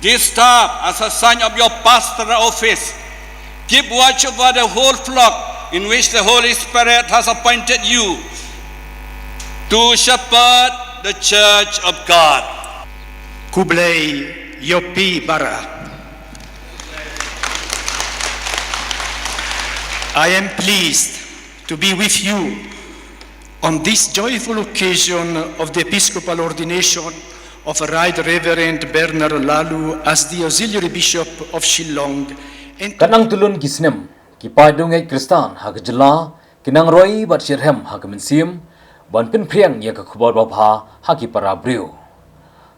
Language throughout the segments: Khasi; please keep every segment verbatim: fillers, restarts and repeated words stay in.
This staff, as a sign of your pastoral office, keep watch over the whole flock in which the Holy Spirit has appointed you to shepherd the church of God. Khublei ïa phi baroh. I am pleased to be with you on this joyful occasion of the episcopal ordination of Right Reverend Bernard Laloo as the Auxiliary Bishop of Shillong. And ka nang tylli ki snem, ki paid dungeit Khristan ha ka jylla ki nang roi bad shitrhem ha ka mynsiem ban pynphriang ïa ka khubor babha ha ki para briew.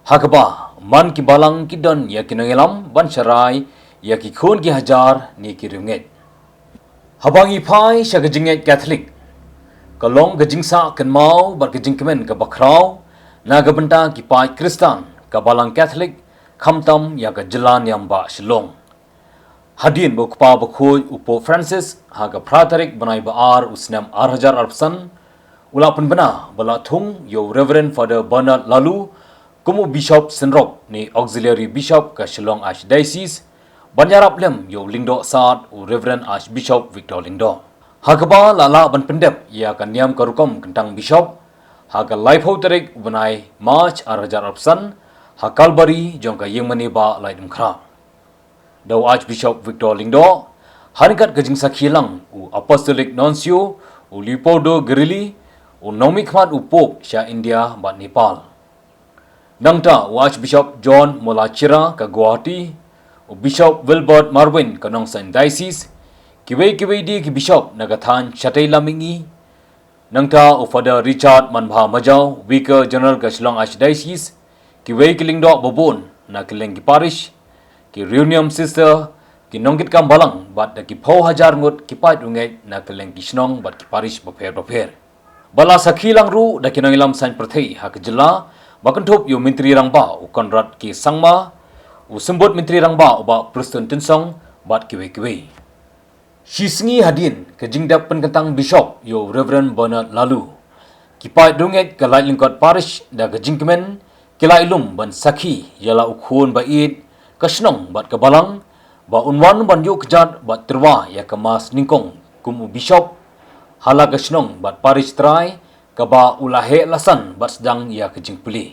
Ha kaba man ki balang ki don ïa ki nongïalam ban sharai ïa ki khun ki hajar ne ki riewngeit. Haba ngi phai sha ka jingngeit Katholik, ka long ka jingsah kynmaw bad ka jingkmen kaba khraw na ka bynta ki paid Khristan ka balang Katholik, khamtam ïa ka jylla niam ba Shillong. Hadien ba u Kpa Bakhuid u Pope Francis ha ka phra tarik bnai ba ar u snem ar hajar arphew san u la pynbna ba la thung ïa u Reverend Father Bernard Laloo kum u Bishop synrop ne Auxiliary Bishop ka Shillong Archdiocese, ban ïarap lem ïa u Lyngdoh Sad u Reverend Archbishop Victor Lyngdoh. Ha kaba la lah ban pyndep ïa ka niam ka rukom kyntang Bishop ha ka laiphew tarik u bnai March ar hajar arphew san ha Kalbari jong ka Ïingmane Bah Laitumkhrah. Da u Archbishop Victor Lyngdoh, ha ryngkat ka jingsakhi lang u Apostolic Nuncio u Leopoldo Grilli, u nongmihkhmat u Pope sha India bad Nepal. Nangta u Archbishop John Molachira ka Guwahati, u Bishop Wilbert Marwin ka Nongsan Diocese, kiwei kiwei de ki Bishop na ka thaiñ shatei lam mihngi, nangta u Father Richard Manbha Majaw, Vicar General ka Shillong Archdiocese, kiwei ki lyngdoh babun na kylleng ki parish, ki Reunion Sister, ki nongkitkam balang bad da ki phew hajar ngut ki paid dungeit na kylleng ki shnong bad ki parish bapher bapher. Ba la sakhi lang ruh da ki nongïalam saiñ pyrthei ha ka jylla, ba kynthup ïa u Myntri Rangbah u Conrad K Sangma, u Symbud Myntri Rangbah u Bah Prestone Tynsong bad kiwei kiwei. Shi sngi hadien ka jingdep pynkyntang Bishop ïa u Reverend Bernard Laloo, ki paid dungeit ka Laitlyngkot Parish da ka jingkmen ki la ïalum ban sakhi ïa la u khun ba ïeit ka shnong bad ka balang, ba un wan ban ïuh kjat bad tyrwa ïa ka Mass nyngkong kum u Bishop ha la ka shnong bad parish trai kaba u la heh la san bad sdang ïa ka jingpule.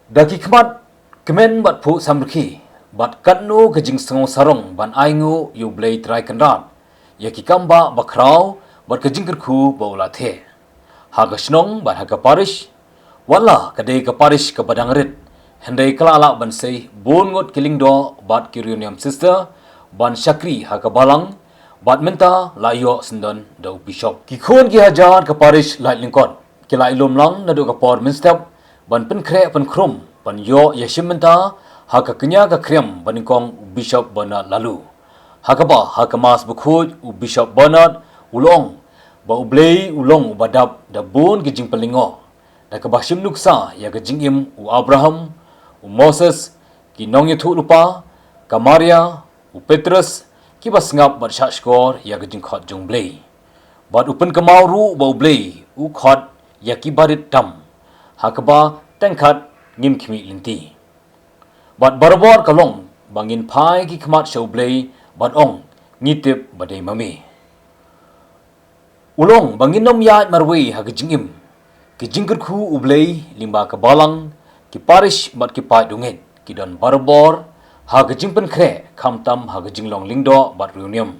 Da ki khmat kmen bad phuh samrkhie bad katno ka jingsngew sarong ban ainguh ïa u Blei Trai Kynrad ïa ki kambah bakhraw bad ka jingkyrkhu ba u la theh ha ka shnong bad ha ka parish. Wat la ka dei ka parish kaba dang rit, hynrei ka la lah ban sei bun ngut ki lyngdoh bad ki Reunion Sister ban shakri ha ka balang, bad mynta la ïoh syndon da u Bishop. Ki khun ki hajar ka parish Laitlyngkot ki la ïalum lang naduh ka por mynstep ban pynkhreh pynkhrum ban ïoh ïashim bynta ha ka kñia ka khriam ba nyngkong u Bishop Bernard Laloo, ha kaba ha ka Mass Bakhuid u Bishop Bernard u la ong ba u Blei u long uba dap da bun ki jingpynlyngngoh, da kaba shim nuksa ïa ka jingim u Abraham, u Moses, ki nongïathuhlypa, ka Maria, u Petrus, kiba sngap bad shahshkor ïa ka jingkhot jong u Blei. Bad u pynkynmaw ruh ba u Blei u khot ïa kiba rit tam, ha kaba teng khat ngim khmih lynti. Bad barabor ka long ba ngin phai ki khmat sha u Blei bad ong, ngi tip ba dei ma me. U la ong ba ngin ym ïaid marwei ha ka jingim. Ki jingkyrkhu u Blei lyngba ka balang, ki parish bad ki paid dungeit ki don barabor ha ka jingpynkhreh, khamtam ha ka jinglong lyngdoh bad riewniam.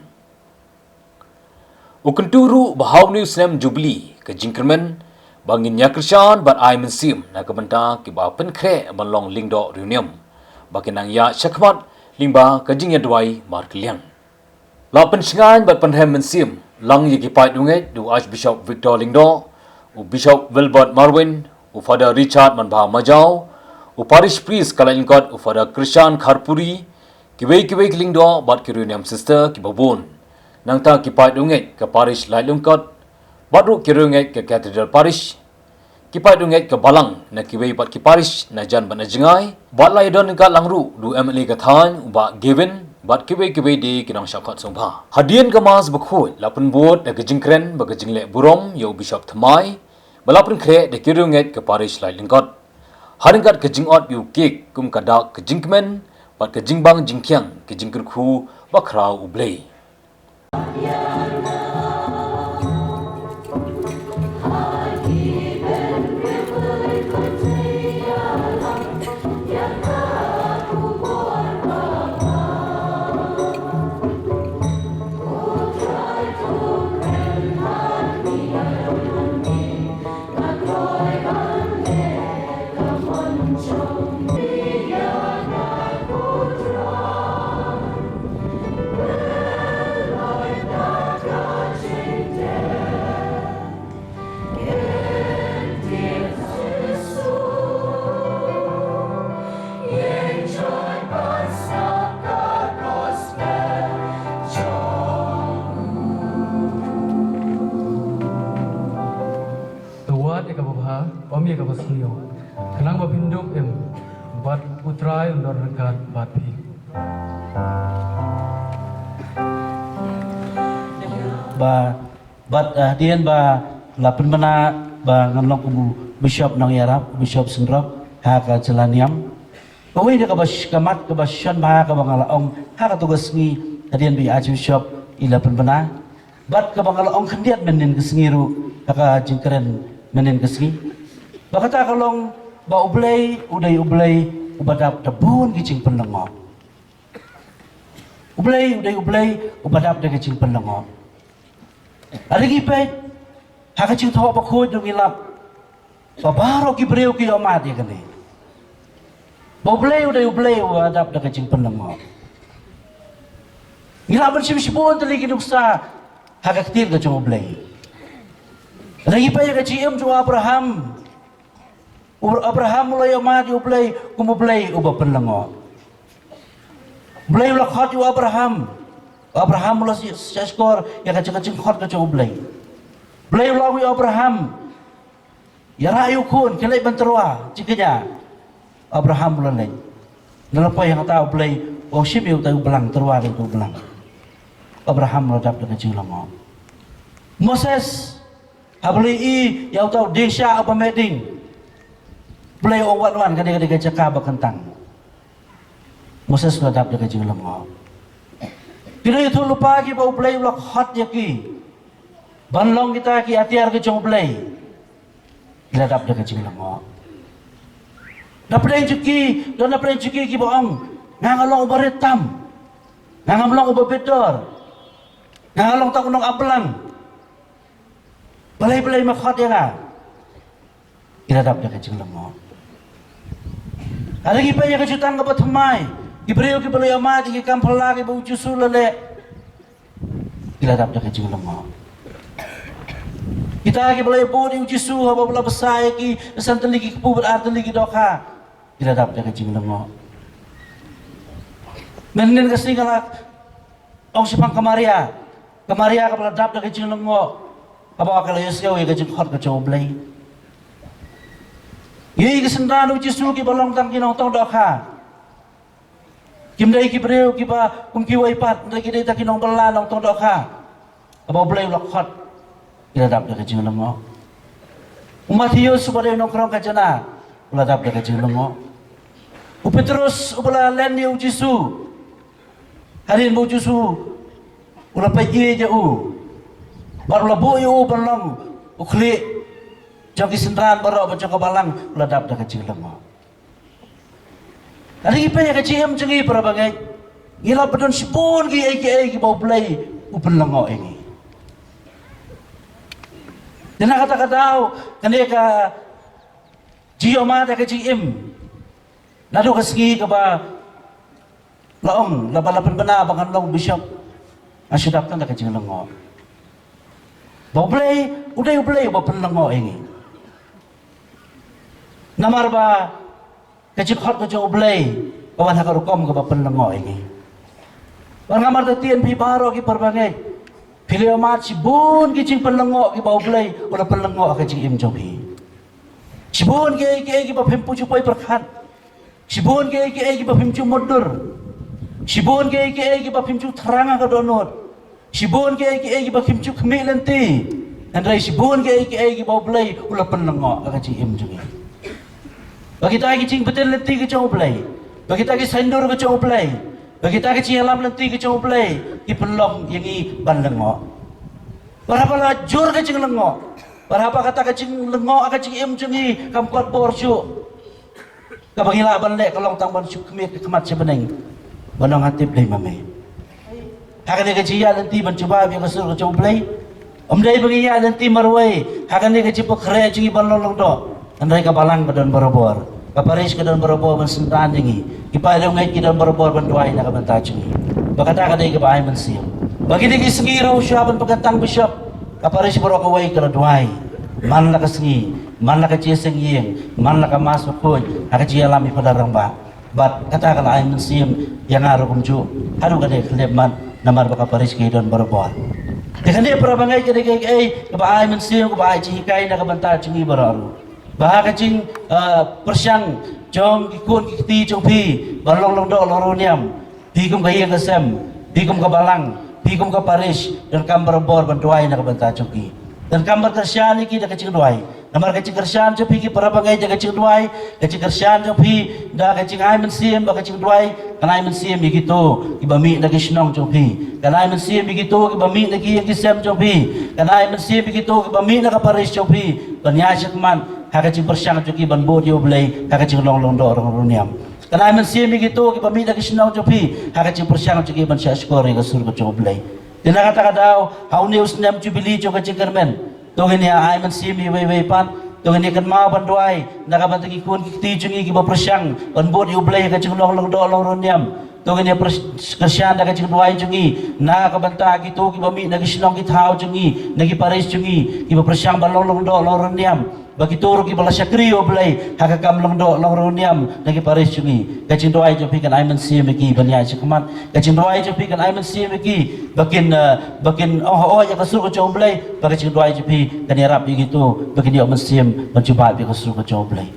U kyntu ruh ba ha une u snem Jubili ka jingkyrmen ba ngin ïakyrshan bad ai mynsiem na ka bynta kiba pynkhreh ban long lyngdoh riewniam, ba kin nang ïaid shakhmat lyngba ka jingïaduwai markylliang. La pynshngaiñ bad pynrhem mynsiem lang ïa ki paid dungeit da u Archbishop Victor Lyngdoh, u Bishop Wilbert Marwin, u Father Richard Manbha Majaw, u Parish Priest ka Laitlyngkot u Father Krishan Kharpuri, kiwei kiwei ki lyngdoh bad ki riewniam sister kiba bun. Nangta ki paid dungeit ka Parish Laitlyngkot bad ruh ki riewngeit ka Cathedral Parish, ki paid dungeit ka balang na kiwei pat ki parish na jan bad na jngai, bad la ïadon ryngkat lang ruh da u M L A ka thaiñ u Bah Gavin bad kiwei kiwei de ki nongshah khot sngewbha. Hadien ka Mass Bakhuid la pynbud da ka jingkren bad ka jingleh burom ïa u Bishop thymmai ba la pynkhreh da ki riewngeit ka Parish Laitlyngkot. Ha ryngkat ka jingot ïa u kek kum ka dak ka jingkmen bad ka jingbang jingkiang, ka jingkyrkhu bakhraw U Blei. To wad ïa kaba bha, ym ïa kaba sniew. Khnang ba phin dup im, bad U Trai un don ryngkat bad phi. Ba, bad, eh, hadien ba la pynbna ba ngan long kum u Bishop Nongïarap, u Bishop Synrok, ha ka jylla Niam. Kawei na kaba sh-, ka mat kaba shon bha kaba nga la ong ha kato ka sngi hadien ba i Archbishop i la pynbna. Bad kaba nga la ong khyndiat mynnin ka sngi ruh ha ka jingkren mynnin ka sngi, ba kata ka long ba U Blei u dei U Blei uba dap da bun ki jingpynlyngngoh. U Blei u dei U Blei uba dap da ki jingpynlyngngoh. Lada ngi peit ha ka Jingthoh Bakhuid ruh ngi lap ba baroh ki briew ki ïohmad ïa kane, ba U Blei u dei U Blei uba dap da ka jingpynlyngngoh. Ngi lah ban shim shibun tylli ki nuksa ha ka ktien ka jong U Blei. Lada ngi peit ïa ka jingim jong u Abraham, u Abraham u la ïohmad ïa U Blei kum U Blei uba pynlyngngoh. U Blei u la khot ïa u Abraham. U Abraham u la shah, shah shkor ïa ka jing, ka jingkhot ka jong U Blei. U Blei u la ong ïa u Abraham, ïarap ïa u khun, khie leit ban tyrwa jingkñia. Abraham u la leit. Nalor poi hangta U Blei u ong, shim ïa utai u blang, tyrwa ïa utai u blang. Abraham u la dap da ka jinglyngngoh. Moses, haba u la ïohi ïa utai u dieng shiah uba meh ding, U Blei u ong, wan, wan, kane ka dei ka jaka ba kyntang. Moses u la dap da ka jinglyngngoh. Kino kino ki ïathuhlypa kiba U Blei u la khot ïa ki ban long kita ki atiar ka jong U Blei, ki la dap da ka jinglyngngoh. Na pdeng jong ki, don na pdeng jong ki kiba ong, nga nga long uba rit tam, nga ngam long uba bit dor, nga nga long tang u nongap blang. Balei, balei me khot ïa nga? Ki la dap da ka jinglyngngoh. Lada ngi peit ïa ka jutang kaba thymmai, ki briew kiba la ïohmad ïa ki kam phylla kiba u Jisu u la leh, ki la dap da ka jinglyngngoh. Kita kiba la ïabud ïa u Jisu haba u la bsa ïa ki, san tylli ki kpu bad ar tylli ki dohkha, ki la dap da ka jinglyngngoh. Mynnin ka sngi nga la ong shaphang ka Maria, ka Maria kaba la dap da ka jinglyngngoh haba ka la ïohsngew ïa ka jingkhot ka jong U Blei. Ïa ki synran u Jisu kiba long tang ki nongtong dohkha, kim dei ki briew kiba kum kiwei pat, hynrei ki dei tang ki nongbylla nongtong dohkha. Haba U Blei u la khot, ki la dap da ka jinglyngngoh. U Mathaios uba dei u nongkhrong ka jana, u la dap da ka jinglyngngoh. U Petrus uba la len ïa u Jisu, hadien ba u Jisu u la peit ïa u bad u la buh ïa u ban long u khlieh jong ki synran baroh ba jong ka balang, u la dap da ka jinglyngngoh. Lada ngi peit ïa ka jingim jong ngi, para bangeit, ngi lap ba don shibun kiei kiei kiba U Blei u pynlyngngoh ïa ngi. Te na kata ka daw, kane ka jingïohmad ïa ka jingim, naduh ka sngi kaba la ong, la ba la pynbna ba ngan long bishop, nga shu dap tang da ka jinglyngngoh ba U Blei u dei U Blei uba pynlyngngoh ïa ngi. Namar ba ka jingkhot ka jong U Blei ka wan ha ka rukom kaba pynlyngngoh ïa ngi. Bad nga marta ktien, phi baroh ki para bangeit, phi la ïohmad shibun ki jingpynlyngngoh kiba U Blei u la pynlyngngoh ha ka jingim jong phi. Shibun kiei kiei kiba phim pu ju poi pyrkhat. Shibun kiei kiei kiba phim ju mutdur. Shibun kiei kiei kiba phim ju thrang ha ka dohnud. Shibun kiei kiei kiba phim ju khmih lynti. Hynrei shibun kiei kiei kiba U Blei u la pynlyngngoh ha ka jingim jong ngi. Ba kita ki jingbtin lynti ki jong U Blei, Ba kita ki saiñdur ka jong U Blei, ba kita ki jingïalam lynti ka jong U Blei ki pynlong ïa ngi ban lyngngoh. Bad haba la jur ka jinglyngngoh, bad haba kata ka jinglyngngoh ha ka jingim jong ngi kam pat bor shuh, kaba ngi lah ban leh ka long tang ban shu khmih ka khmat sha bneng, ban ong, "Ha tip dei ma me." Ha kane ka jingïaid lynti ban jubab ïa ka sur ka jong U Blei, ym dei ba ngi ïaid lynti marwei ha kane ka jingpynkhreh jong ngi ban long lyngdoh. Hynrei ka balang ka don barabor, ka parish ka don barabor ban synran ïa ngi, ki paid riewngeit ki don barabor ban duwai na ka bynta jong ngi. Ba kata ka dei kaba ai mynsiem. Ba kine ki sngi ruh shuwa ban pynkyntang bishop, ka parish baroh kawei ka la duwai man la ka sngi, man la ka jingïaseng ïing, man la ka mass bakhuid, ha ka jingïalam i Phadar rangbah. Bad kata ka la ai mynsiem ïa nga ruh kumjuh haduh kane ka khyllipmat, namar ba ka parish ka don barabor. Te kane para bangeit, kane ka dei kaei kaba ai mynsiem, kaba ai jinghikai na ka bynta jong ngi baroh ruh. Ba ha ka jing, ah, pyrshang jong ki khun ki kti jong phi ban long lyngdoh long riewniam, phi kum ka ïing ka sem, phi kum ka balang, phi kum ka parish, donkam barabor ban duwai na ka bynta jong ki. Donkam ban kyrshan ïa ki da ka jingduwai. Namar ka jingkyrshan jong phi ki para bangeit da ka jingduwai, ka jingkyrshan jong phi da ka jingai mynsiem bad ka jingduwai, kan ai mynsiem ïa kito kiba mih na ki shnong jong phi, kan ai mynsiem ïa kito kiba mih na ki ïing ki sem jong phi, kan ai mynsiem ïa kito kiba mih na ka parish jong phi ban ïaid shakhmat ha ka jingpyrshang jong ki ban bud ïa U Blei ha ka jinglong lyngdoh long riewniam. Kan ai mynsiem ïa kito kiba mih na ki shnong jong phi ha ka jingpyrshang jong ki ban shahshkor ïa ka sur ka jong U Blei. Te na kata ka daw, ha une u snem jubili jong ka jingkyrmen, to ngin ïa ai mynsiem ïa iwei iwei pat, to ngin ïa kynmaw ban duwai na ka bynta ki khun ki kti jong ngi kiba pyrshang ban bud ïa U Blei ha ka jinglong lyngdoh long riewniam. To ngin ïa pyrsh-, kyrshan da ka jingduwai jong ngi na ka bynta kito kiba mih na ki shnong ki thaw jong ngi, na ki parish jong ngi, kiba pyrshang ban long lyngdoh long riewniam. Ba kito ruh kiba la shakri ïa U Blei ha ka kam lyngdoh long riewniam na ki parish jong ngi. Ka jingduwai jong phi kan ai mynsiem ïa ki ban ïaid shakhmat. Ka jingduwai jong phi kan ai mynsiem ïa ki ba kin, eh, ba kin ong hooid ïa ka sur ka jong U Blei. Bad ka jingduwai jong phi kan ïarap ïa kito ba kin ïoh mynsiem ban jubab ïa ka sur ka jong U Blei.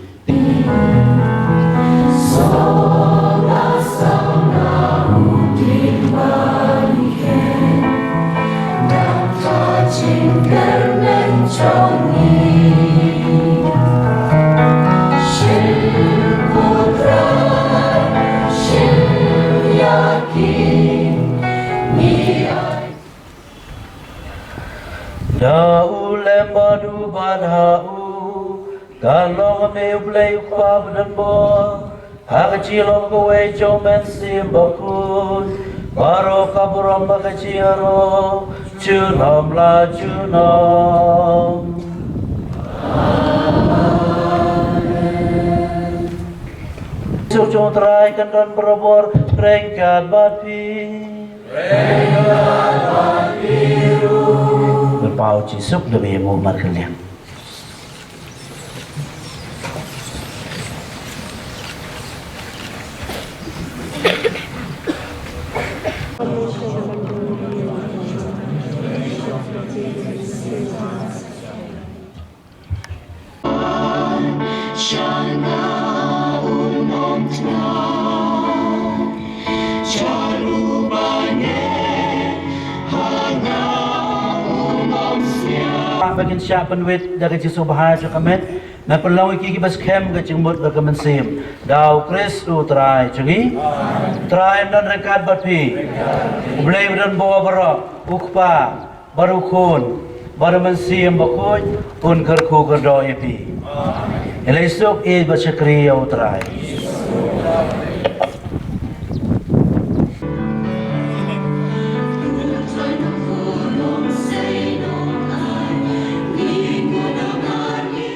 Da u lem bad u bad ha u, ka long me U Blei u Kpa badonbor, ha ka jinglong kawei jong u Mynsiem Bakhuid, baroh ka burom bad ka jingïaroh junom la junom. Suk jong U Trai kan don barabor ryngkat bad phi. Lypa u Jisu, da ba ïa ngi markylliang. Ba kin shah pynwit da ka jingsngewbha jong ka met, ban pynlong ïa ki kiba skhem ka jingmut bad ka mynsiem. Da U Khrist U Trai jong ngi. Trai un don ryngkat bad phi. U Blei ba don bor baroh, U Kpa, bad U Khun, bad U Mynsiem Bakhuid, un kyrkhu kyrdoh ïa phi. Ïaleh suk, ïeit bad shakri ïa U Trai.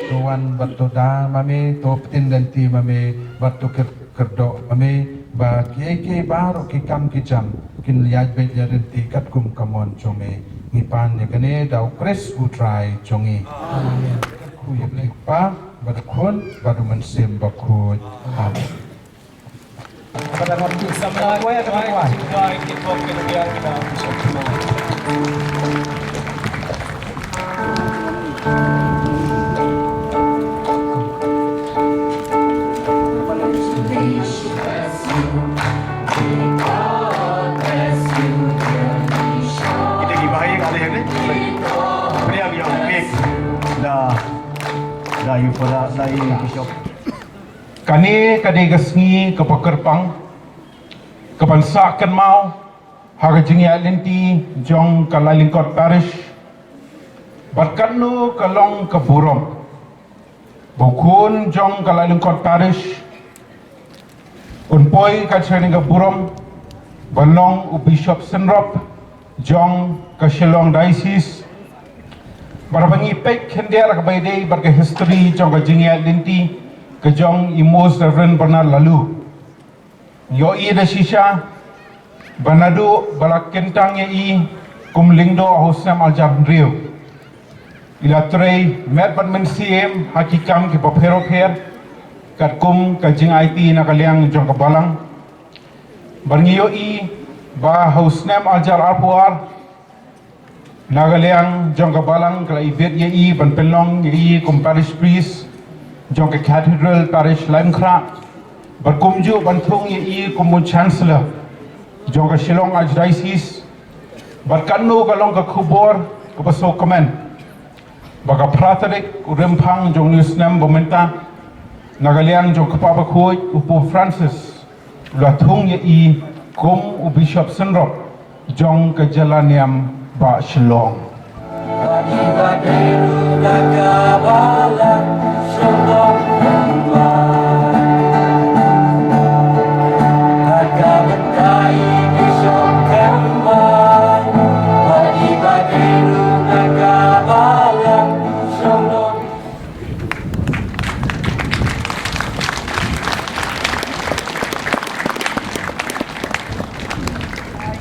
To wan bad to da ma me, to pynlynti ma me, bad to kyr- kyrdoh ma me, ba kiei kiei baroh ki kam ki jam kin ïaid beit ïaid ryntih katkum ka mon jong me. Ngi pan ïa kane da U Khrist U Trai jong ngi. Amen. Kyrkhu ïa U Blei U Kpa, bad U Khun, bad U Mynsiem Bakhuid. Amen. Kita ki bahaya kali ini. Beri abi yang pik. Dah. Dah, you pada, dah, you bishop. Kane ka dei ka sngi kaba kyrpang kaban sah kynmaw ha ka jingïaid lynti jong ka Lailyngkot Parish bad katno ka long ka burom ba u khun jong ka Lailyngkot Parish un poi ka training ka burom ban long u Bishop Synrop jong ka Shillong Diocese. Bad ba ngi peit khyndiat ka bai dei bad ka history jong ka jingïaid lynti ka jong i Most Reverend Bernard Laloo. Ïohi da shisha ba naduh ba la kyntang ïa i kum lyngdoh ha u snem arhajar hynriew, i la trei met bad mynsiem ha ki kam kiba pher bapher katkum ka jingaiti na ka liang jong ka balang. Bad ngi ïohi ba ha u snem arhajar arphew ar na ka liang jong ka balang ka la ibit ïa i ban pynlong ïa i kum parish priest jong ka Cathedral Parish Laitumkhrah bad kumjuh ban thung ïa i kum u Chancellor jong ka Shillong Archdiocese. Bad katno ka long ka khubor kaba sngewkmen ba ka phra tarik u Rymphang jong une u snem ba mynta na ka liang jong ka Kpa Bakhuid u Pope Francis u la thung ïa i kum u Bishop Synrop jong ka jylla niam bah Shillong.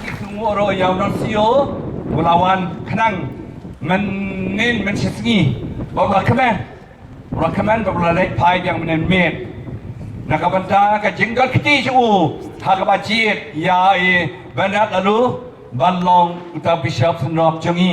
Ki sngewbha ïa u nonsiol u la wan khnang mynnin mynshisngi ba u la kmen, u la kmen ba u la leit phai biang mynnin miet na ka bynta ka jingdon kti jong u ha kaba jied ïa i Bernard Laloo ban long uta Bishop Synrop jong ngi.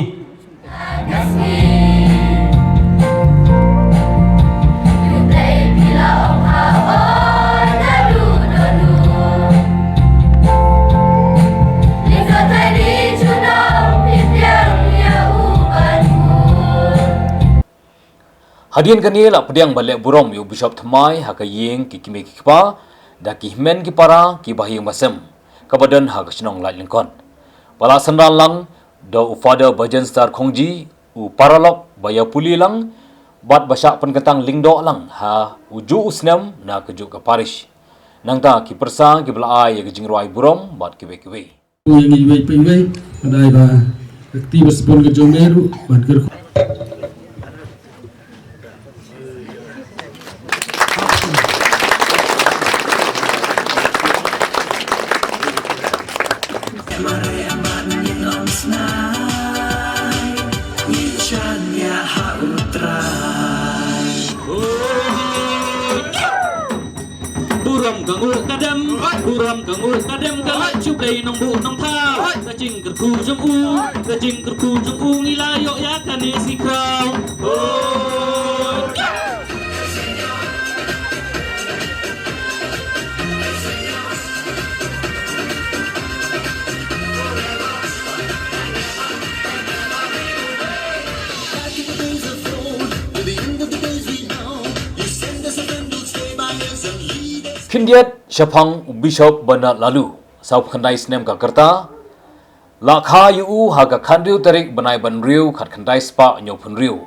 Hadien kane la pdiang ban leh burom ïa u Bishop thymmai ha ka ïing ki kmie ki kpa da ki hynmen ki para kiba ha ïing ba sem kaba don ha ka shnong Laitlyngkot. Ba la synran lang da u Father Bajan Star Khongji, u paralok ba ïa pule lang bad ba shah pynkyntang lyngdoh lang ha u juh u snem na ka juh ka parish. Nangta ki pyrsa kiba la ai ïa ka jingrwai burom bad kiwei kiwei. Ngi wei pynwei ka dei ba ka kti ba sbun ka jong me ruh ban kyrkhu. Burom ka nguh ka dem, burom ka nguh ka dem, ka la shu blei nongbuh nongthaw. Ka jingkyrkhu jong u, ka jingkyrkhu jong u ngi la ïoh ïa kane shi khraw. Khyndiat shaphang u Bishop Bernard Laloo, sawphew khyndai snem ka rta, la kha ïa u ha ka khathynriew tarik bnai ba hynriew khatkhyndai spah hynñiewphew hynriew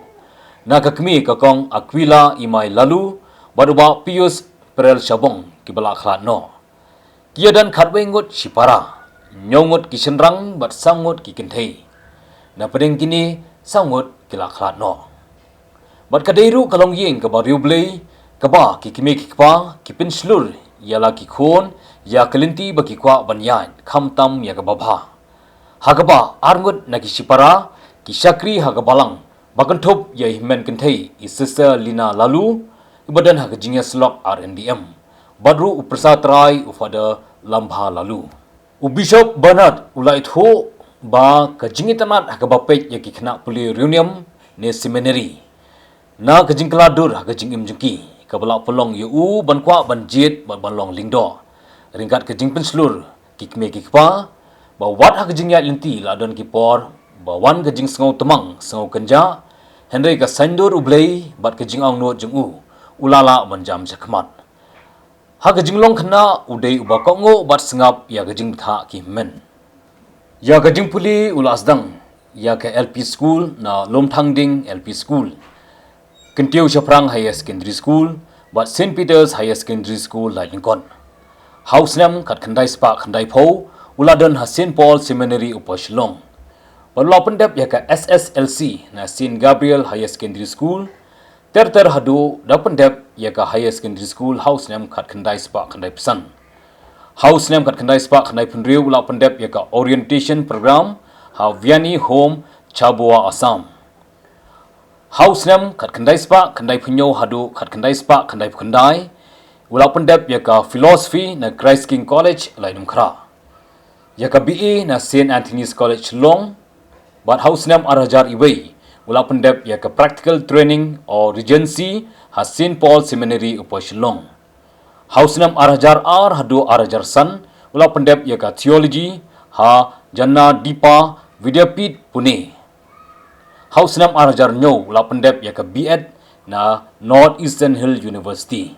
na ka kmie ka Kong Aquila Imai Laloo bad u Bah Pius Perel Shabong kiba la khlad noh. Ki ïadon khatwei ngut shipara, hynñiew ngut ki shynrang bad saw ngut ki kynthei. Na pdeng kine saw ngut ki la khlad noh. Bad ka dei ruh ka longïing kaba riewblei kaba ki kmie ki kpa ki pynshlur ïa la ki khun ïa ka lynti ba ki kwah ban ïaid, khamtam ïa kaba bha. Ha kaba ar ngut na ki shipara ki shakri ha ka balang, ba kynthup ïa i hynmen kynthei i Sister Lina Laloo iba don ha ka jingïasyllok R N D M, bad ruh u pyrsa trai u Father Lambha Laloo. U Bishop Bernard u la ïathuh ba ka jingitynnad ha kaba peit ïa ki khynnah pule riewniam ne seminary na ka jingkylla dur ha ka jingim jong ki kaba la pynlong ïa u ban kwah ban jied bad ban long lyngdoh ryngkat ka jingpynshlur ki kmie ki kpa, ba wat ha ka jingïaid lynti la don ki por ba wan ka jingsngew tymmen sngew kynjah, hynrei ka saiñdur U Blei bad ka jingangnud jong u u la lah ban jam shakhmat. Ha ka jinglong khynnah u dei uba kohnguh bad sngap ïa ka jingbthah ki hynmen. Ïa ka jingpule u la sdang ïa ka L P school na Lumthangding L P School, Kyntiew Shaphrang Higher Secondary School bad Saint Peter's Higher Secondary School Laityngkot. Ha u snem khatkhyndai spah khyndaiphew u la don ha Saint Paul Seminary Upper Shillong. Bad u la pyndep ïa ka S S L C na Saint Gabriel Higher Secondary School. Ter ter haduh da pyndep ïa ka Higher Secondary School ha u snem khatkhyndai spah khyndaiphew san. Ha u snem khatkhyndai spah khyndaiphew hynriew u la pyndep ïa ka Orientation Program ha Vianney Home, Chabua, Assam. Ha u snem khatkhyndai spah khyndaiphew hynñiew haduh khatkhyndai spah khyndaiphew khyndai u la pyndep ïa ka Philosophy na Christ King College, Laitumkhrah. Ïa ka B A na Saint Anthony's College, Shillong. Bad ha u snem ar hajar wei u la pyndep ïa ka Practical Training or Regency ha Saint Paul Seminary, Upper Shillong. Ha u snem ar hajar ar haduh ar hajar san u la pyndep ïa ka Theology ha Jnanadipa Vidyapith, Pune. Ha u snem ar hajar hynñiew u la pyndep ïa ka B.Ed na North Eastern Hill University.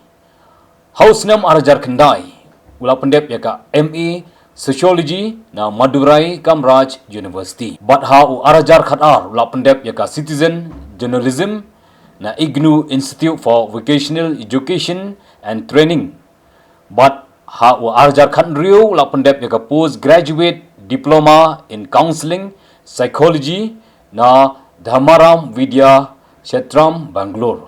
Ha u snem ar hajar khyndai u la pyndep ïa ka M A Sociology na Madurai Kamaraj University. Bad ha u ar hajar khatar u la pyndep ïa ka Citizen Journalism na IGNOU Institute for Vocational Education and Training. Bad ha u ar hajar khathynriew u la pyndep ïa ka Postgraduate Diploma in Counselling Psychology na Dharmaram Vidya Kshetram, Bangalore.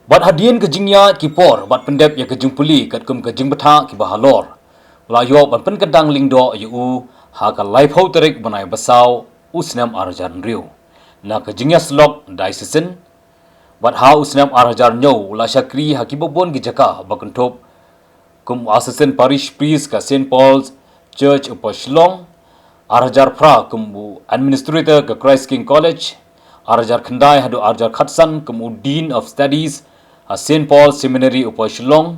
Bad hadien ka jingïaid ki por bad pyndep ïa ka jingpule katkum ka jingbthah kiba halor, la ïoh ban pynkyndang lyngdoh ïa u ha ka laiphew tarik bnai ba saw u snem ar hajar hynriew na ka jingïasyllok diocesan. Bad ha u snem ar hajar hynñiew u la shakri ha kiba bun ki jaka ba kynthup kum u Assistant Parish Priest ka Saint Paul's Church Upper Shillong, ar hajar phra kum u Administrator ka Christ King College, ar hajar khyndai haduh ar hajar khatsan kum u Dean of Studies ha Saint Paul Seminary Upper Shillong,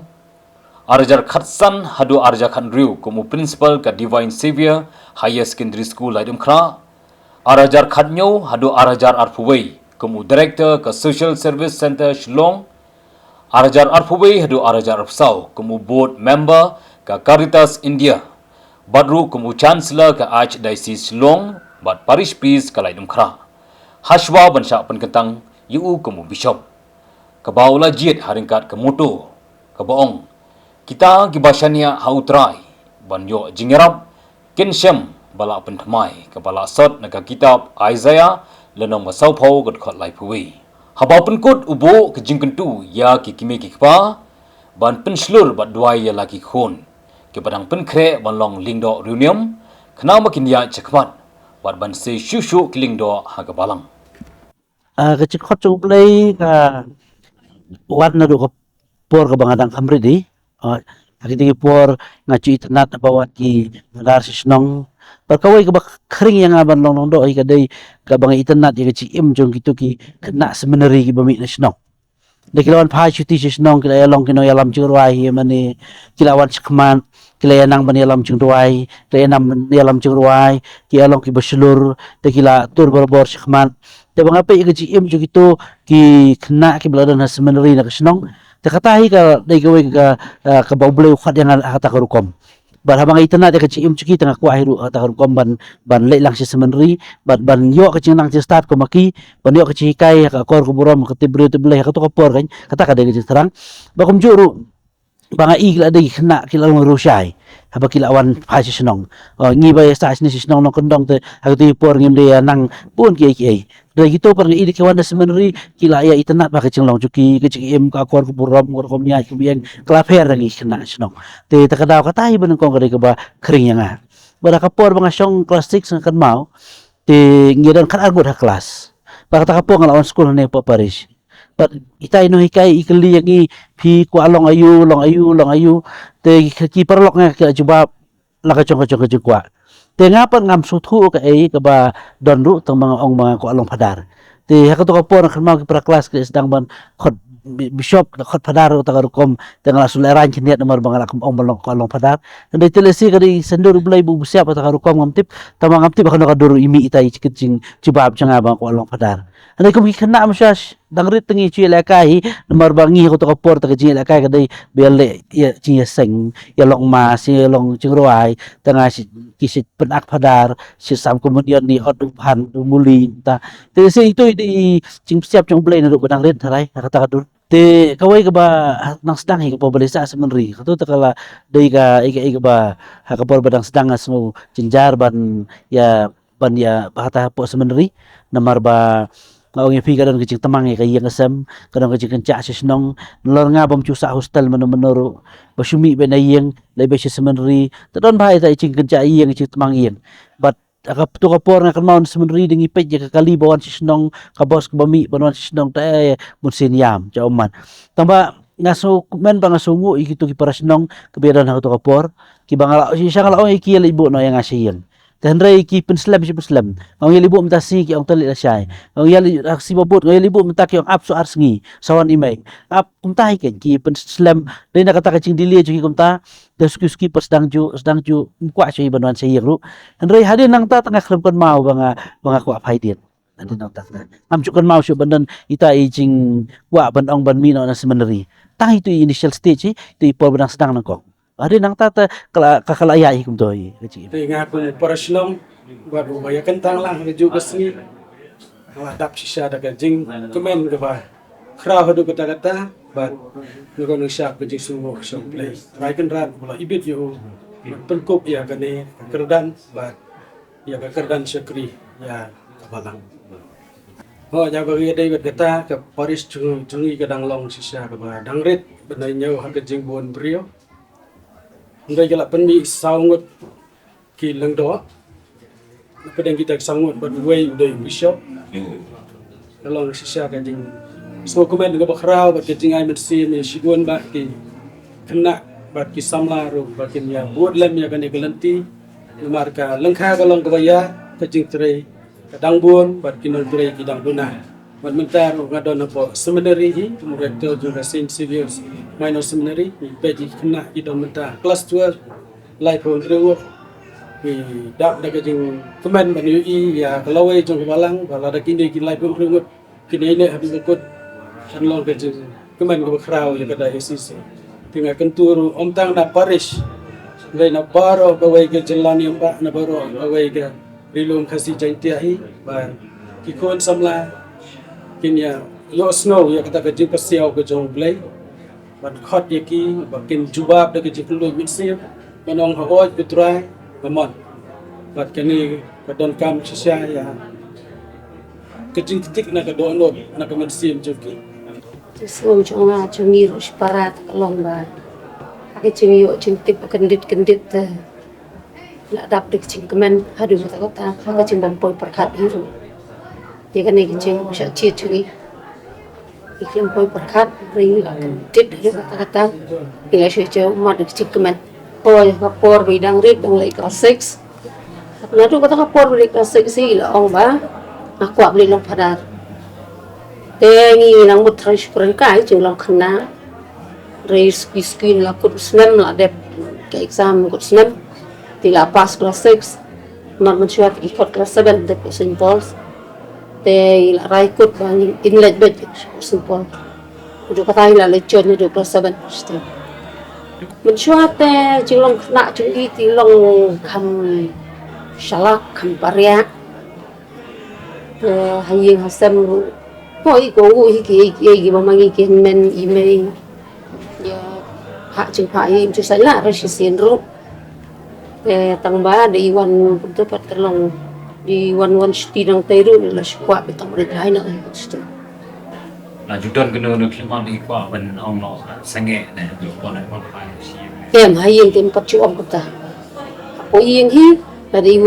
ar hajar khatsan haduh ar hajar khathynriew kum u Principal ka Divine Saviour Higher Secondary School, Laitumkhrah, ar hajar khathynñiew haduh ar hajar arphew wei kum u Director ka Social Service Centre, Shillong, ar hajar arphew wei haduh ar hajar arphew saw kum u Board Member ka Caritas India, bad ruh kum u Chancellor ka Archdiocese Shillong bad Parish Priest ka Laitumkhrah, hashwa ban shah pynkyntang ïa u kum u Bishop, kaba u la jied ha ryngkat ka motto kaba ong, "Kita kiba shaniah ha U Trai ban ïoh jingïarap kin shem ba la pynthymmai," kaba la sot na ka kitab Isaiah lynnong ba sawphew ka dkhot laiphew wei. Haba pynkut u buh ka jingkyntu ïa ki kmie ki kpa ban pynshlur bad duwai ïa la ki khun kiba dang pynkhreh ban long lyngdoh riewniam, khnang ba kin ïaid shakhmat bad ban sei shuh shuh ki lyngdoh ha ka balang. Ah, ka jingkhot jong U Blei ka wan naduh ka por kaba nga dang kham rit hi. Ah, ha kine ki por nga ju itynnad ba wan ki Phadar sha shnong. Bad kawei kaba khring ïa nga ban long nongdoh hi ka dei kaba nga itynnad ïa ka jingim jong kito ki khynnah seminary kiba mih na shnong. Da ki la wan phai shuti sha shnong ki la ïalong ki nongïalam jingrwai hi mane, ki la wan shakhmat, ki la ïanang ban ïalam jingduwai, ki la ïanang ban ïalam jingrwai, ki ïalong kiba shlur, da ki la tur barabor shakhmat. Te ba nga peit ïa ka jingim jong kito ki khynnah kiba la don ha seminary na ka shnong, te kata hi ka dei kawei ka, ah, kaba U Blei u khot ïa nga ha kata ka rukom. Bad haba nga itynnad ïa ka jingim jong ki te nga kwah hi ruh ha kata ka rukom ban, ban leit lang sha seminary bad ban ïoh ka jingnang jingstad kum ma ki, ban ïoh ka jinghikai ha ka akor ka burom, ka tip briew tip Blei ha kato ka por kan, kata ka dei ka jingthrang. Bad kumjuh ruh ba nga i ki la dei ki khynnah ki la long riewshai haba ki la wan phai sha shnong. Oh, ngi ba ïa sah shane sha shnong nongkyndong te ha kato ka por ngim dei ïa nang bun kiei kiei. Hynrei kito pat nga i da ki wan na seminary ki la ïa itynnad ba ka jinglong jong ki, ka jingim, ka akor ka burom, ka rukom ïaid ka ïeng, ka la pher da ngi ki khynnah shnong. Te ta ka daw kata hi ba nyngkong ka dei kaba khring ïa nga. Bad ha ka por ba nga shong class six nga kynmaw, te ngi don khatar ngut ha class. Bad kata ka por nga la wan skul hangne hapoh parish. Bad ita i nonghikai i kylli ïa ngi, "Phi kwah long aïu, long aïu, long aïu?" Te ki paralok nga ki la jubab la ka jong ka jong ka jingkwah. Te nga pat ngam sngewthuh kaei kaba don ruh, tang ba nga ong ba nga kwah long phadar. Te ha kato ka por nga kynmaw ki para klas ki la sdang ban khot bi-, bishop, ki la khot phadar, kata ka rukom, te nga la shu lehraiñ khyndiat namar ba nga la ong ba long, kwah long phadar. Hynrei te lehse ka dei sendor U Blei ba u bisiap, kata ka rukom ngam tip, tang ba ngam tip ha kano ka dur i mih ita i jingkit jingjubab jong nga ba nga kwah long phadar. Hynrei kum ki khynnah mynshwa dang rit te ngi shu ïalehkai hi, namar ba ngi ha kato ka por te ka jingïalehkai ka dei ba ïaleh ïa jingïaseng, ïa long mass, ïa long jingrwai, te nga shi, ki shi pynak phadar, shi sam komunion, ni hot u phan u muli ta. Te shi ito i dei i jingpynshiap jong U Blei naduh ba dang rit, tharai ha kata ka dur. Te kawei kaba nang sdang hi ka por ba leit sah seminary, kato te ka la dei ka, i ka, i kaba ha ka por ba dang sdang nga sngew jynjar ban ïa, ban ïa bha ta hapoh seminary, namar ba nga ong ïa phi ka don ka jingtmang ïa ka ïing ka sem, ka don ka jingkynjah sha shnong. Nalor nga bym ju sah hostel mano mano ruh, ba shu mih beit na ïing, leit beit sha seminary, te don bha ïa ta i jingkynjah ïing, i jingtmang ïing. Bad ha kato ka por nga kynmaw na seminary dang ïa peit ïa ka kali ba wan sha shnong, ka bos kaba mih ban wan sha shnong, te eh, bun sien ïam, ja ummat. Tangba nga sngew kmen ba nga sngewnguh ïa kito ki para shnong kiba ïadon ha kato ka por, kiba nga la, shisha nga la ong ïa ki ïa leit buh noh ïa nga sha ïing. Te hynrei ki pynslem, shi pynslem. Nga ong ïa leit buh mynta sngi, ki ong to leit lashai. Nga ong ïa leit, ah, sngi ba bud, nga ong ïa leit buh mynta, ki ong ap shu ar sngi, sa wan i mei. Ap kumta hi kein, ki pynslem. Dei na kata ka jingdelay jong ki kumta, te suki suki pat sdang ju, sdang ju, ym kwah shuh ban wan sha ïing ruh. Hynrei hadien nangta te nga khlem kynmaw ba nga, ba nga kwah phai dien. Hadien nangta te ngam ju kynmaw shuh ban don ita i jingkwah ban ong ban mih noh na seminary. Tang ito i initial stage hi, ito i por ba dang sdang nyngkong. Hadien nangta te ka la, ka, ka la ïaid hi kumto hi, ka jing. Te nga kum para shnong, bad uba ïa kyntang lang ha kajuh ka sngi, nga la dap shisha da ka jingkmen kaba khraw haduh katta katta, bad nga kum nang shah ka jingsngewnguh sha U Blei Trai Kynrad ba la ibit ïa u, bad pynkup ïa kane ka kyrdan, bad ïa ka kyrdan shakri ïa ka balang. Ho, ïa ba ïa dei bad kata, ka parish jong, jong ngi ka dang long shisha kaba dang rit ban ïa ñiew ha ka jingbun briew. Hynrei ka la pynmih saw ngut ki lyngdoh. Pdeng kita ki saw ngut bad uwei u dei u bishop. Ka long shisha ka jingsngewkmen kaba khraw bad ka jingai mynsiem ïa shibun bah ki khynnah bad ki samla ruh ba kin ïa bud lem ïa kane ka lynti. Namar ka lyngkha ka long kaba ïa ka jingtrei ka dang bun bad ki nongtrei ki dang duna. Bad mynta ruh nga don hapoh seminary hi kum u rector jong ka Saint Xavier's Minor Seminary. Ngi peit ki khynnah ki don mynta klas twelve, laiphew hynriew ngut. Ngi dap da ka jingkmen ban ïohi ïa ka lawei jong ka balang ba lada kine ki laiphew hynriew ngut kin ïaineh haduh ka kut, kan long ka jingkmen kaba khraw ïa ka diocese. Te nga kyntu ruh ym tang na parish, hynrei na baroh kawei ka jylla niam bah, na baroh kawei ka Ri Lum Khasi Jaiñtia hi, ba ki khun samla kin ïa ïohsngew ïa kata ka jingpynshitom ka jong U Blei, ban khot ïa ki ba kin jubab da ka jingkylluid mynsiem, ban ong, haoid ko Trai, nga mon. Bad kane ka donkam shisha ïa ka jingktik na ka dohnud na ka mynsiem jong ki. Jingsngewsih jong nga jong ngi ruh shipara te ka long ba ha ka jingïoh jingtip ba kyndit kyndit te la dap da ka jingkmen haduh katta katta ha ka jingbym poi pyrkhat hi ruh. Ïa kane ka jingshah jied jong ngi. Ngi khlem poi pyrkhat, hynrei ngi la kyndit haduh katta katta. Ngi la shu ïa ummat da ka jingkmen. Poi ka por ba i dang rit, dang leit class six. Naduh kata ka por ba leit class six hi i la ong ba nga kwah ban leit long phadar. Te ngi nang mut trai shu kren kai jinglong khynnah. Hynrei suki suki la kut u snem, la dep ka exam kut snem. Te la pass class six. Namar mynshuwa te ki khot class seven dep Saint Paul's. Te i la rai kut ba ngin leit beit Saint Paul. Naduh kata i la leit join naduh class seven. Mynshuwa te jinglong khynnah jong i te long kham shalak, kham pariah. Te ha ïing ha sem ruh, poi ko u hi ki, ki, ki ba ma ngi ki hynmen i mei. Ïa phah jingphah ïa i, ym ju sait lah re shisien ruh. Te tang ba dei wan kumta pat ka long, dei wan wan shuti nangtei ruh, la shu kwah beit tang ba dei hai na shuti. La ju don kano kano khyllipmat i kwah ban ong noh sangeh ne, ju kwah ne, kwah phai shi. Em, ha ïing te ym pat ju ong kumta. Hapoh ïing hi, la dei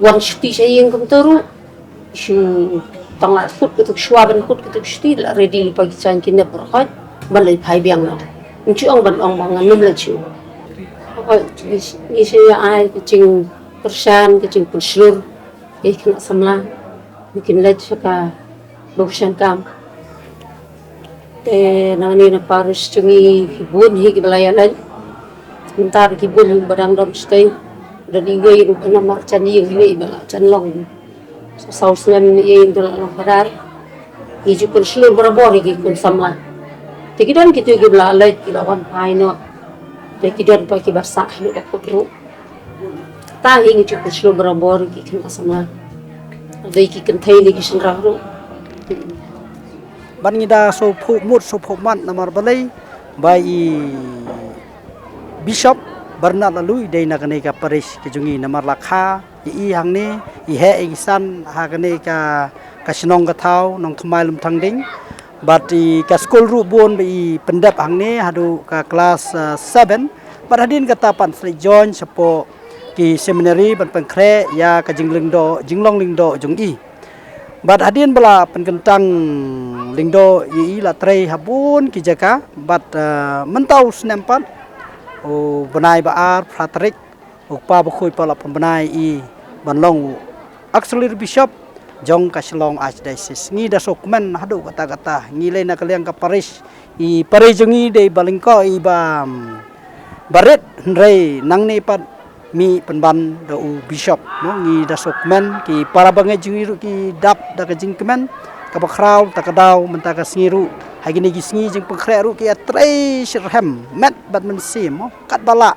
wan shuti sha ïing kumta ruh. Shu tang la kut katu shuwa ban kut katu shuti la ready lypa ki jaiñ ki nep baroh khoit ban leit phai biang noh. Ym ju ong ban ong ba ngan ym leit shuh. Hooid, ngi shu ïa ai ka jingkyrshan, ka jingpynshlur ïa ki khynnah samla ba kin leit sha ka ba kyrshan kam. Te nangne na parish jong ngi ki bun hi kiba la ïa leit. Mynta ki bun ba dang don shatei. Don iwei ruh ba namar jan ïing iwei ba la jan long. Sa saw snem ïa ïing to la long phadar. Ngi ju pynshlur barabor ïa ki khun samla. Te ki don kito kiba la leit, ki la wan phai noh. Te ki don pat kiba sah haduh ba kut ruh. Tang hi ngi ju pynshlur barabor ïa ki khun samla. Dei ki kynthei ne ki shynrang ruh. Ban ngi da sngewphuh mut sngewphuh mat namar balei ba i Bishop Bernard Laloo i dei na kane ka parish ka jong ngi namar la kha i, i hangne i heh i san ha kane ka, ka shnong ka thaw Nongthymmai Lumthangding. Bad i ka skul ruh bun ba i pyndep hangne haduh ka klas, ah, seven. Bad hadien kata pat sa leit join shapoh ki seminary ban pynkhreh ïa ka jinglyngdoh, jinglong lyngdoh jong i. Bad hadien ba la pynkyntang lyngdoh ïa i la trei ha bun ki jaka bad, ah, mynta u snem pat u bnai ba ar phra tarik u kpa bakhuid pat la pynbna ïa i ban long u Auxiliary Bishop jong ka Shillong Archdiocese. Ngi da sngewkmen haduh katta katta ngi lei na ka liang ka parish, i parish jong ngi dei ba lyngkot i ba, mm, ba rit hynrei nangne pat mih pynban da u Bishop mo. Ngi da sngewkmen ki para bangeit jong ngi ruh ki dap da ka jingkmen kaba khraw ta ka daw mynta ka sngi ruh ha kine ki sngi jingpynkhreh ruh ki ïatrei shitrhem met bad mynsiem mo katba lah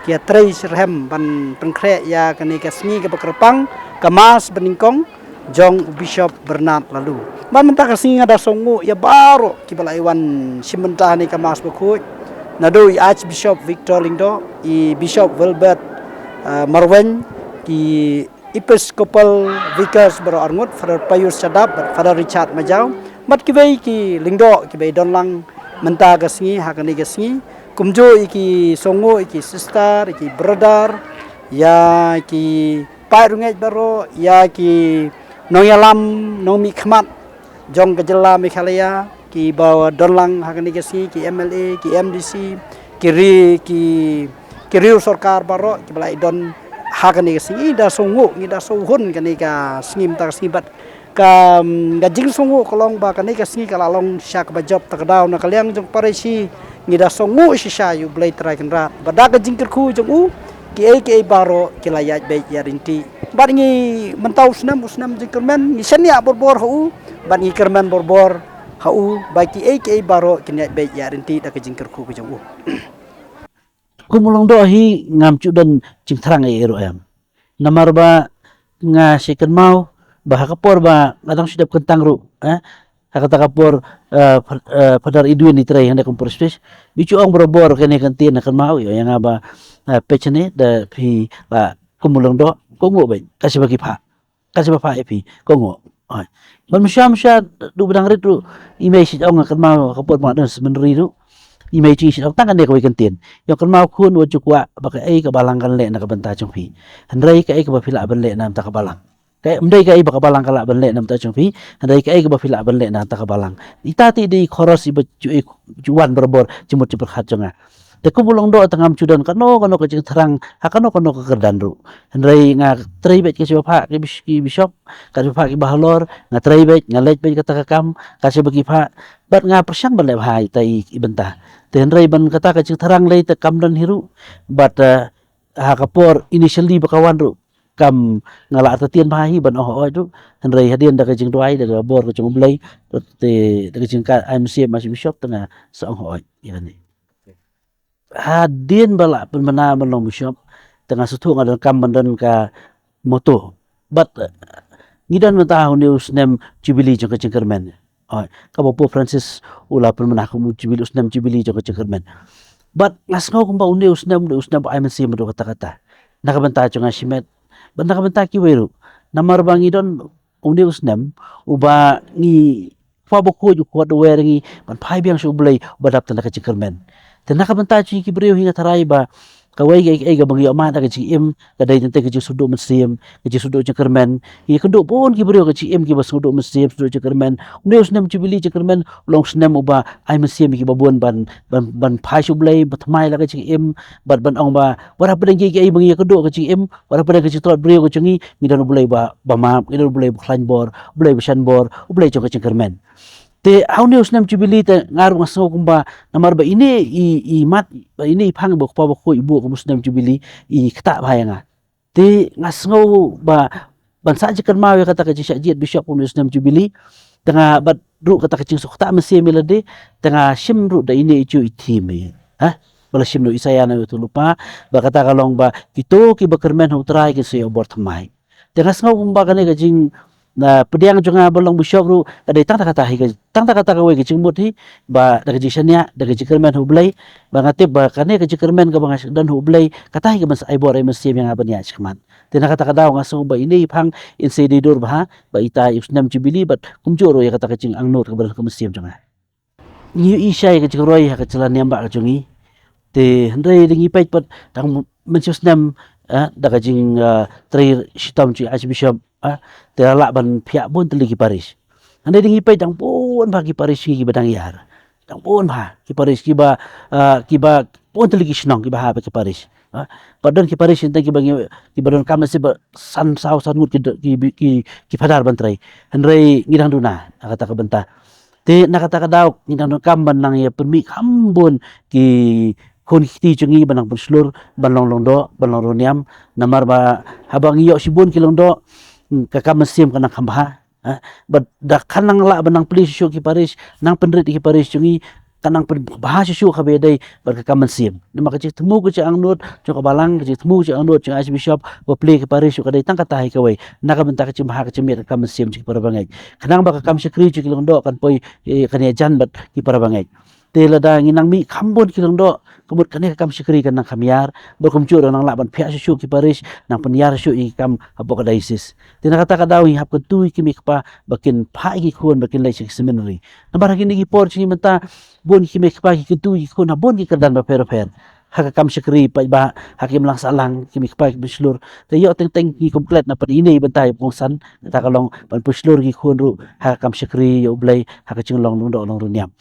ki ïatrei shitrhem ban pynkhreh ïa kane ka sngi kaba kyrpang ka Mass banyngkong jong u Bishop Bernard Laloo. Bad mynta ka sngi nga da sngewnguh ïa baroh kiba la ïa wan shim bynta ha kane ka Mass bakhuid. Naduh i Archbishop Victor Lyngdoh, i Bishop Wilbert, eh, Marwein, ki Episcopal Vicars baroh arngut, Father Pius Shadap bad Father Richard Majaw. Bad kiwei ki lyngdoh kiba ïadon lang mynta ka sngi ha kane ka sngi. Kumjuh ïa ki sngewnguh, ïa ki sister, ïa ki brother, ïa ki paid rangeit baroh, ïa ki nongïalam, nongmihkhmat jong ka jylla Meghalaya, kiba don lang ha kane ka sngi, ki M L A, ki M D C, ki ri, ki, ki riew sorkar baroh kiba la ïadon ha kane ka sngi. Ngi da sngewnguh, ngi da sngewhun kane ka sngi mynta ka sngi bad ka, mm, ka jingsngewbha ka long ba kane ka sngi ka la long shisha kaba jop ta ka daw na ka liang jong parish. Ngi da sngewnguh shisha ïa U Blei Trai Kynrad ba da ka jingkyrkhu jong u kiei kiei baroh ki la ïaid beit ïaid ryntih. Bad ngi mynta u snem, u snem jingkyrmen, ngi shaniah borbor ha u bad ngi kyrmen borbor ha u ba kiei kiei baroh kin ïaid beit ïaid ryntih da ka jingkyrkhu ka jong u. Kum u Lyngdoh hi ngam ju don jingthrang ei ei ruh em. Namar ba nga shu kynmaw ba ha ka por ba nga dang shu dep kyntang ruh, eh, ha kata ka por, eh, Fa-, eh, Father Edwin i trei hangne kum parish priest, ba i ju ong barabor kane ka ktien, nga kynmaw ïa nga ba, eh, peit shane da phi la kum u Lyngdoh, ko nguh beit, ka shi ba ki phah. Ka shi ba phah ïa phi, ko nguh. Oi. Ban mynshwa mynshwa duh ba dang rit ruh, i mei shu ong, nga kynmaw ka por ba nga don seminary ruh, i mei jong ngi shu ong tang kane kawei ka ktien. Ïa nga kynmaw khun, wat ju kwah ba kaei ka balang kan leh na ka bynta jong phi, hynrei kaei kaba phi lah ban leh na ka bynta ka balang. Kaei, ym dei kaei ba ka balang ka lah ban leh na ka bynta jong phi, hynrei kaei kaba phi lah ban leh na ka bynta ka balang. Ita te i dei i khoros iba ju, ju wan barabor jingmut jingpyrkhat jong nga. Te kum u Lyngdoh te ngam ju don kano kano ka jingthrang ha kano kano ka kyrdan ruh. Hynrei nga trei beit ka shi ba phah ki bis-, ki bishop, ka shi ba phah ki bahalor, nga trei beit, nga leit beit kata ka kam, ka shi ba ki phah, bad nga pyrshang ban leh bha ita i, i bynta. Te hynrei ban kata ka jingthrang lei te kam don hi ruh, bad, eh, ha ka por initially ba ka wan ruh, kam nga la artatien bha hi ban ong hooid ruh, hynrei hadien da ka jingduwai, da ka bor ka jong U Blei, te da ka jingkyrkhu ai mynsiem Archbishop te nga sa ong hooid ïa kane. Hadien ba la pynbna ban long bishop, te nga sngewthuh nga donkam ban don ka motto. Bad, eh, ngi don mynta ha une u snem jubilee jong ka jingkyrmen. Oi, kaba u Pope Francis u la pynbna kum u jubilee, u snem jubilee jong ka jingkyrmen. Bad nga sngew kumba une u snem, une u snem ba ai mynsiem haduh katta katta na ka bynta jong nga shimet. Bad na ka bynta kiwei ruh. Namar ba ngi don une u snem uba ngi, Kpa Bakhuid u khot, u wer ïa ngi ban phai biang sha U Blei uba dap tang da ka jingkyrmen. Te na ka bynta jong ngi ki briew hi nga tharai ba kawei ka, ka, kaba ngi ïohmad da ka jingim ka dei tang ka jingsngewduh mynsiem, ka jingsngewduh jingkyrmen. Ngi ïakynduh bun ki briew ka jingim kiba sngewduh mynsiem, sngewduh jingkyrmen. Une u snem jubilee jingkyrmen u long snem uba ai mynsiem ïa kiba bun ban, ban, ban phai sha U Blei, ban thymmai la ka jingim, bad ban ong ba wat hapdeng kiei kiei ba ngi ïakynduh ka jingim, wat hapdeng ka jingtlot briew ka jong ngi, ngi don U Blei ba, ba map, ngi don U Blei ba khlaiñ bor, U Blei ba shan bor, U Blei jong ka jingkyrmen. Te ha une u snem jubilee te nga ruh nga sngew kumba namar ba ine i, i mat, ba ine i phang ba u Kpa Bakhuid u buh kum u snem jubilee i ktah bha ïa nga. Te nga sngew ba ban sa jingkynmaw ïa kata ka jingshah jied bishop kum une u snem jubilee. Te nga bad ruh kata ka jingsuk ktah mynsiem ïa lade, te nga shim ruh da ine i ju i theme. Ha? Ba la shim na u Isaïah na u tu lypa, ba kata ka long ba kito kiba kyrmen ha u Trai kin sa ïoh bor thymmai. Te nga sngew kumba kane ka jing, na pdiang jong nga ba long bishop ruh, ka dei tang ta kata hi ka, tang ta kata kawei ka jingmut hi, ba da ka jingshaniah, da ka jingkyrmen ha u Blei, ba nga tip ba kane ka jingkyrmen kaba nga sdang ha u Blei, kata hi ka ban sa ai bor ai mynsiem ïa nga ban ïaid shakhmat. Te na kata ka daw nga sngew ba ine i phang in sa dei dur bha, ba ita i u snem Jubilee, bad kumjuh ruh ïa kata ka jingangnud kaba don ha ka mynsiem jong nga. Ngi ïohi shai ka jingroi ha ka jylla niam ba ka jong ngi. Te hynrei da ngi peit pat tang mynshem snem, eh, da ka jing, eh, trei shitom jong i Archbishop, eh, te la lah ban phiah bun tylli ki parish. Hynrei da ngi peit dang bun bha ki parish ngi kiba dang ïar. Dang bun bha ki parish kiba, eh, kiba bun tylli ki shnong kiba hap ki parish. Eh, pat don ki parish tang kiba ngi, kiba don kam mynsiem ba san saw san ngut ki, ki, ki, ki phadar ban trei. Hynrei ngi dang duna na kata ka bynta. Te na kata ka daw ngi dang donkam ban nang ïa pynmih kham bun ki khun ki kti jong ngi ban nang pynshlur, ban long lyngdoh, ban long riewniam. Namar ba haba ngi ïoh shibun ki lyngdoh, mm, ka kam mynsiem ka nang kham bha. Ha? Bad da kan nang lah ban nang plie shuh shuh ki parish, nang pynrit ki parish jong ngi, ka nang pynbha shuh shuh kaba ïadei bad ka kam mynsiem. Namar ka jingthmu ka jingangnud jong ka balang, ka jingthmu ka jingangnud jong Archbishop ba plie ki parish ka dei tang kata hi kawei. Na ka bynta ka jingbha ka jingmiat ka kam mynsiem jong ki para bangeit. Khnang ba ka kam shakri jong ki lyngdoh kan poi, eh, kan ïajan bad ki para bangeit. Te lada ngi nang mih kham bun ki lyngdoh, ka mut kane ka kam shakri kan nang kham ïar, bad kumjuh ruh nang lah ban phiah shuh shuh ki parish, nang pynïar shuh ïa ki kam hapoh ka diocese. Te na kata ka daw ngi hap kyntu ïa ki mei kpa ba kin phah ïa ki khun ba kin leit sha ki seminary. Namar ha kine ki por jong ngi mynta bun ki mei kpa ki kyntu ïa ki khun ha bun ki kyrdan bapher bapher. Ha ka kam shakri paidbah, ha ki imlang sahlang, ki mei kpa ki pynshlur. Te ïoh teng teng ngi kum klet na pat ine i bynta ïa kongsan, kata ka long ban pynshlur ki khun ruh ha ka kam shakri ïa U Blei, ha ka jinglong lyngdoh long riewniam.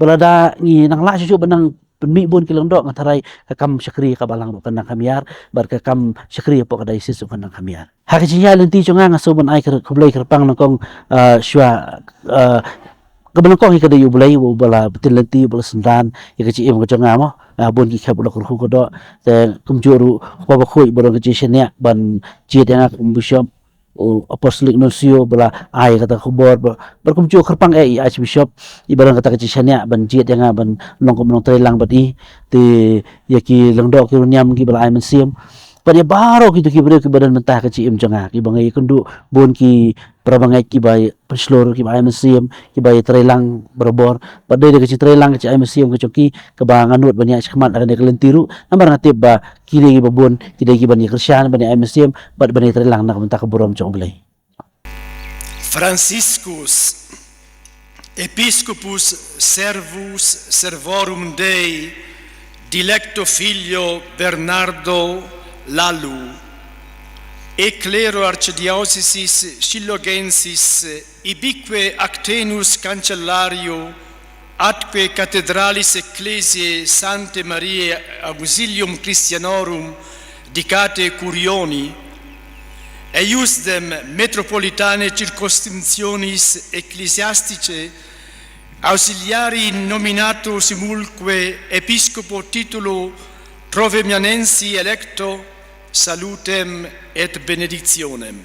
Ba lada ngi nang lah shuh shuh ban nang pynmih bun ki lyngdoh, nga tharai ka kam shakri ka balang ruh kan nang kham ïar, bad ka kam shakri hapoh ka diocese ruh kan nang kham ïar. Ha ka jingïaid lynti jong nga nga sngew ban ai khublei kyrpang nyngkong, ah, shuwa, ah, kaba nyngkong hi ka dei U Blei uba la btin lynti, uba la synran ïa ka jingim ka jong nga mo. Ah, bun ki khep u la kyrkhu kyrdoh, te kumjuh ruh u Kpa Bakhuid ba don ka jingshaniah ban jied ïa nga kum bishop, u Apostolic Nuncio ba la ai kata ka khubor, ba, bad kumjuh kyrpang eh i Archbishop iba don kata ka jingshaniah ban jied ïa nga ban long kum u nongtrei lang bad i. Te ïa ki lyngdoh ki riewniam kiba la ai mynsiem, bad ïa baroh kito ki briew kiba don mynta ha ka jingim jong nga, kiba nga ïakynduh bun ki para bangeit kiba pynshlur, kiba ai mynsiem, kiba ïatrei lang barabor. Bad dei da ka jingtrei lang ka jingai mynsiem ka jong ki kaba nga nud ban ïaid shakhmat ha kane ka lynti ruh, namar nga tip ba ki dei kiba bun, ki dei kiban ïakyrshan, ban ïa ai mynsiem, bad ban ïatrei lang na ka bynta ka burom jong U Blei. Franciscus, Episcopus servus servorum Dei, dilecto filio Bernardo Lallu, e clero archediocesis Shilogensis ibique ac tenus cancellario, atque cathedralis ecclesiae Sanctae Mariae Auxilium Christianorum dicate curioni, eiusdem metropolitanae circumscriptionis ecclesiasticae ausiliari nominato simulque episcopo titulo proveniensi electo, salutem et benedictionem.